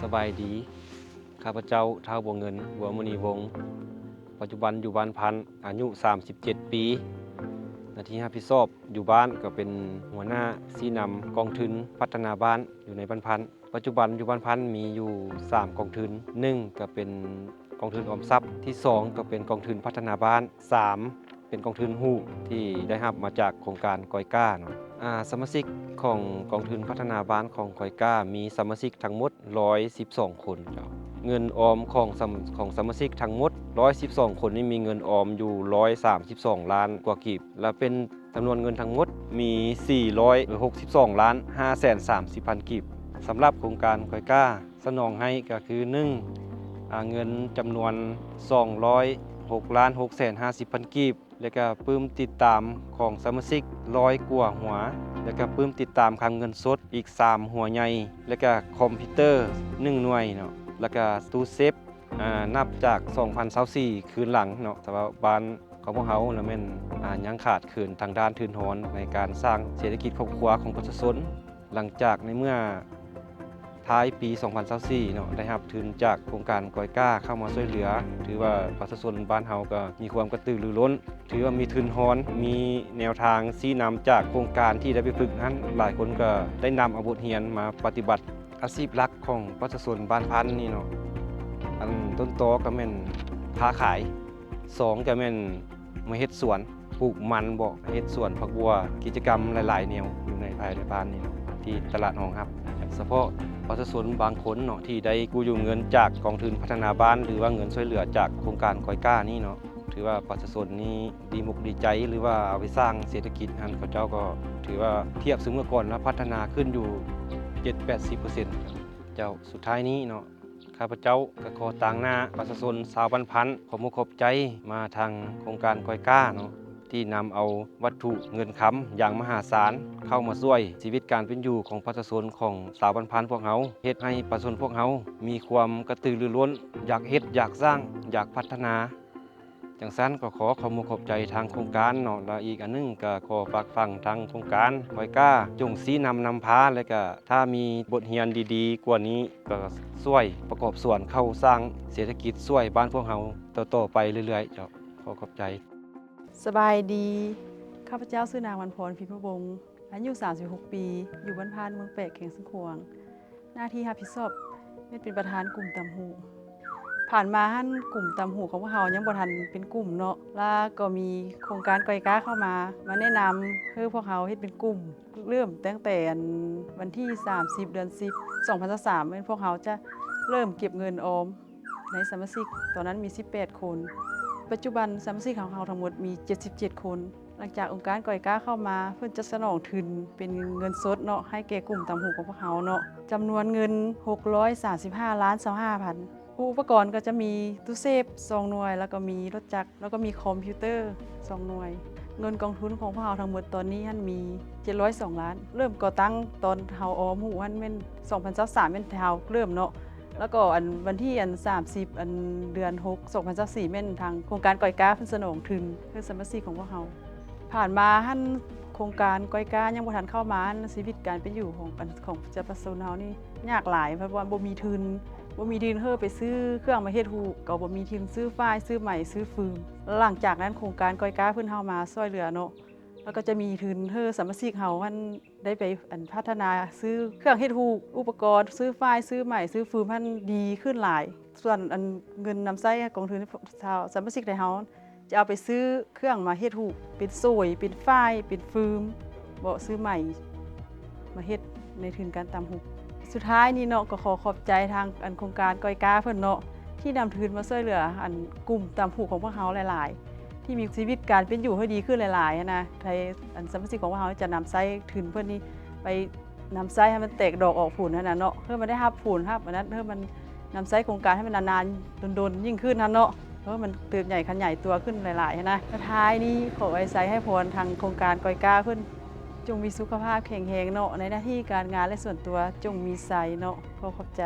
ສະບາຍດີ ຂ້າພະເຈົ້າ ທ້າວ ບົວເງິນ ບົວມະນີວົງ ປັດຈຸບັນຢູ່ບ້ານພັນ ອາຍຸສາມສິບເຈັດປີ ໜ້າທີ່ຮັບຜິດຊອບຢູ່ບ້ານກໍເປັນຫົວໜ້າຊີ້ນຳກອງທຶນພັດທະນາບ້ານຢູ່ໃນບ້ານພັນ. ປັດຈຸບັນຢູ່ບ້ານພັນມີຢູ່ສາມກອງທຶນ, ໜຶ່ງກໍເປັນກອງທຶນອອມຊັບ, ທີສອງກໍເປັນກອງທຶນພັດທະນາບ້ານ, ສາມ ເປັນກອງທຶນຮູ້ທີ່ໄດ້ຮັບມາຈາກໂຄງການກອຍກ້າເນາະ. ອາ ສະມາຊິກຂອງກອງທຶນພັດທະນາບ້ານຂອງກອຍກ້າ ມີສະມາຊິກທັງໝົດຮ້ອຍສິບສອງຄົນເຈົ້າ. ເງິນອອມຂອງສະ ຂອງສະມາຊິກທັງໝົດຮ້ອຍສິບສອງຄົນນີ້ ມີເງິນອອມຢູ່ຮ້ອຍສາມສິບສອງລ້ານກວ່າກີບ ແລະ ເປັນຈຳນວນເງິນທັງໝົດມີສີ່ຮ້ອຍຫົກສິບສອງລ້ານຫ້າແສນສາມສິບພັນກີບ. ສຳລັບໂຄງການກອຍກ້າສະໜອງໃຫ້ກໍຄື ໜຶ່ງ ອາ ເງິນຈຳນວນສອງຮ້ອຍຫົກລ້ານຫົກແສນຫ້າສິບພັນກີບ ແລະກະປຶ້ມຕິດຕາມຂອງສະມາຊິກຮ້ອຍກວ່າຫົວ ແລະກະປຶ້ມຕິດຕາມຄັງເງິນສົດອີກສາມຫົວໃຫຍ່ ແລະກະຄອມພິວເຕີໜຶ່ງໜ່ວຍເນາະ ແລະກະຕູ້ເຊຟ ອາ ນັບຈາກສອງພັນຊາວສີ່ຄືນຫຼັງເນາະ. ແຕ່ວ່າບ້ານຂອງພວກເຮົາລະແມ່ນ ອາ ຍັງຂາດເຂີນທາງດ້ານທຶນຮອນໃນການສ້າງເສດຖະກິດຄອບຄົວຂອງປະຊາຊົນ. ຫຼັງຈາກໃນເມື່ອທ້າຍປີສອງພັນຊາວສີ່ເນາະ ໄດ້ຮັບທຶນຈາກໂຄງການກອຍກ້າເຂົ້າມາຊ່ວຍເຫຼືອ, ຖືວ່າປະຊາຊົນບ້ານເຮົາກໍມີຄວາມກະຕືລືລົ້ນ, ຖືວ່າມີທຶນຮອນ, ມີແນວທາງຊີ້ນຳຈາກໂຄງການທີ່ໄດ້ໄປຝຶກຫັ້ນ, ຫຼາຍຄົນກໍໄດ້ນຳເອົາບົດຮຽນມາປະຕິບັດ. ອາຊີບຫຼັກຂອງປະຊາຊົນບ້ານພັນນີ້ເນາະ ອັນຕົ້ນຕໍກໍແມ່ນຄ້າຂາຍ, ສອງກໍແມ່ນມາເຮັດສວນ ປູກມັນບໍ ເຮັດສວນຜັກບົວ, ກິດຈະກຳຫຼາຍໆແນວຢູ່ໃນ ພາຍໃນບ້ານນີ້ເນາະ ທີ່ຕະຫຼາດຮອງຮັບ. ສະເພາະປະຊາຊົນບາງຄົນເນາະ ທີ່ໄດ້ກູ້ຢືມເງິນຈາກກອງທຶນພັດທະນາບ້ານ ຫຼືວ່າເງິນຊ່ວຍເຫຼືອຈາກໂຄງການກອຍກ້ານີ້ເນາະ ຖືວ່າປະຊາຊົນນີ້ດີອົກດີໃຈ ຫຼືວ່າເອົາໄປສ້າງເສດຖະກິດຫັ້ນ ເຂົາເຈົ້າກໍຖືວ່າທຽບຊຸມເມື່ອກ່ອນລະພັດທະນາຂຶ້ນຢູ່ເຈັດແປດສິບເປີເຊັນເຈົ້າ. ສຸດທ້າຍນີ້ເນາະ ຂ້າພະເຈົ້າກໍຂໍຕາງໜ້າປະຊາຊົນຊາວບ້ານພັນ ຂອບອົກຂອບໃຈມາທາງໂຄງການກອຍກ້າເນາະ ທີ່ນຳເອົາວັດຖຸເງິນຄຳຢ່າງມະຫາສານ ເຂົ້າມາຊ່ວຍຊີວິດການເປັນຢູ່ຂອງປະຊາຊົນຂອງຊາວບ້ານພັນພວກເຮົາ, ເຮັດໃຫ້ປະຊາຊົນພວກເຮົາມີຄວາມກະຕືລືລົ້ນ ຢາກເຮັດ ຢາກສ້າງ ຢາກພັດທະນາ. ຈັ່ງຊັ້ນກໍຂໍຂອບອົກຂອບໃຈທາງໂຄງການເນາະ ແລະ ອີກອັນໜຶ່ງກໍຂໍຝາກຝັງທາງໂຄງການກອຍກ້າ ຈົ່ງຊີ້ນຳນຳພາ ແລະ ກໍຖ້າມີບົດຮຽນດີໆກວ່ານີ້ ກໍຊ່ວຍປະກອບສ່ວນເຂົ້າສ້າງເສດຖະກິດຊ່ວຍບ້ານພວກເຮົາຕໍ່ໆໄປເລື້ອຍໆເຈົ້າ. ຂໍຂອບໃຈ. ສະບາຍດີ ຂ້າພະເຈົ້າຊື່ນາງ ວັນພອນ ພິມມະວົງ ອາຍຸສາມສິບຫົກປີ ຢູ່ບ້ານພານ ເມືອງແປກ ແຂວງຊຽງຂວາງ. ໜ້າທີ່ຮັບຜິດຊອບແມ່ນເປັນປະທານກຸ່ມຕຳຫູກ. ຜ່ານມາຫັ້ນ ກຸ່ມຕຳຫູກຂອງພວກເຮົາຍັງບໍ່ທັນເປັນກຸ່ມເນາະ ລະກໍມີໂຄງການກອຍກ້າເຂົ້າມາ ມາແນະນຳໃຫ້ພວກເຮົາເຮັດເປັນກຸ່ມ. ເລີ່ມຕັ້ງແຕ່ອັນວັນທີສາມສິບ ເດືອນສິບ ສອງພັນຊາວສາມ ແມ່ນພວກເຮົາຈະເລີ່ມເກັບເງິນອອມໃນສະມາຊິກ, ຕອນນັ້ນມີສິບແປດຄົນ. ປັດຈຸບັນສະມາຊິກຂອງເຮົາທັງໝົດມີເຈັດສິບເຈັດຄົນ. ຫຼັງຈາກອົງການກອຍກ້າເຂົ້າມາ, ເພິ່ນຈະສະໜອງທຶນເປັນເງິນສົດເນາະ ໃຫ້ແກ່ກຸ່ມຕຳຫູກຂອງພວກເຮົາເນາະ ຈຳນວນເງິນຫົກຮ້ອຍສາມສິບຫ້າລ້ານຊາວຫ້າພັນ. ອຸປະກອນກໍຈະມີຕູ້ເຊຟສອງໜ່ວຍ ແລ້ວກໍມີລົດຈັກ ແລ້ວກໍມີຄອມພິວເຕີສອງໜ່ວຍ. ເງິນກອງທຶນຂອງພວກເຮົາທັງໝົດຕອນນີ້ຫັ້ນມີເຈັດຮ້ອຍສອງລ້ານ. ເລີ່ມກໍ່ຕັ້ງຕອນເຮົາອອມຫູຫັ້ນແມ່ນສອງພັນຊາວສາມແມ່ນເຮົາເລີ່ມເນາະ ແລ້ວກໍອັນວັນທີອັນສາມສິບ ອັນເດືອນຫົກ ສອງພັນຊາວສີ່ແມ່ນທາງໂຄງການກອຍກ້າເພິ່ນສະໜອງທຶນໃຫ້ສະມາຊິກຂອງພວກເຮົາ. ຜ່ານມາຫັ້ນ ໂຄງການກອຍກ້າຍັງບໍ່ທັນເຂົ້າມາ ອັນຊີວິດການເປັນຢູ່ຂອງ ອັນ ຂອງປະຊາຊົນເຮົານີ້ຍາກຫຼາຍ ເພາະວ່າບໍ່ມີທຶນ ບໍ່ມີທຶນເຮີໄປຊື້ເຄື່ອງມາເຮັດຫູກ ກໍບໍ່ມີທຶນຊື້ຝ້າຍ ຊື້ໄໝ ຊື້ຟືມ. ຫຼັງຈາກນັ້ນໂຄງການກອຍກ້າເພິ່ນເຂົ້າມາຊ່ວຍເຫຼືອເນາະ ແລ້ວກໍຈະມີທຶນເຮີສະມາຊິກເຮົາຫັ້ນ ໄດ້ໄປ ອັນ ພັດທະນາຊື້ເຄື່ອງເຮັດຫູກ ອຸປະກອນ ຊື້ຝ້າຍ ຊື້ໄໝ ຊື້ຟືມຫັ້ນດີຂຶ້ນຫຼາຍ. ສ່ວນ ອັນ ເງິນນຳໃຊ້ກອງທຶນຊາວສະມາຊິກໄທເຮົາ ຈະເອົາໄປຊື້ເຄື່ອງມາເຮັດຫູກ ເປັນໂສຍ ເປັນຝ້າຍ ເປັນຟືມ ເບາະ ຊື້ໄໝ ມາເຮັດໃນທຶນການຕຳຫູກ. ສຸດທ້າຍນີ້ເນາະ ກໍຂໍຂອບໃຈທາງ ອັນ ໂຄງການກອຍກ້າເພິ່ນເນາະ ທີ່ນຳທຶນມາຊ່ວຍເຫຼືອ ອັນ ກຸ່ມຕຳຫູກຂອງພວກເຮົາຫຼາຍໆ ທີ່ມີຊີວິດການເປັນຢູ່ໃຫ້ດີຂຶ້ນຫຼາຍໆຫັ້ນນະ. ໄທ ອັນ ສະມາຊິກຂອງພວກເຮົາຈະນຳໃຊ້ທຶນເພິ່ນນີ້ໄປ ນຳໃຊ້ໃຫ້ມັນແຕກດອກອອກຜົນຫັ້ນນະເນາະ ເພື່ອມັນໄດ້ຮັບຜົນຮັບອັນນັ້ນ ເພື່ອມັນນຳໃຊ້ໂຄງການໃຫ້ມັນນານໆດົນໆຍິ່ງຂຶ້ນຫັ້ນເນາະ ເພື່ອມັນເຕີບໃຫຍ່ຂະຫຍາຍຕົວຂຶ້ນຫຼາຍໆຫັ້ນນະ. ສຸດທ້າຍນີ້ ຂໍອວຍໄຊໃຫ້ພອນທາງໂຄງການກອຍກ້າເພິ່ນ ຈົ່ງມີສຸຂະພາບແຂງແຮງເນາະ ໃນໜ້າທີ່ການງານ ແລະ ສ່ວນຕົວ ຈົ່ງມີໄຊເນາະ. ຂໍຂອບໃຈ.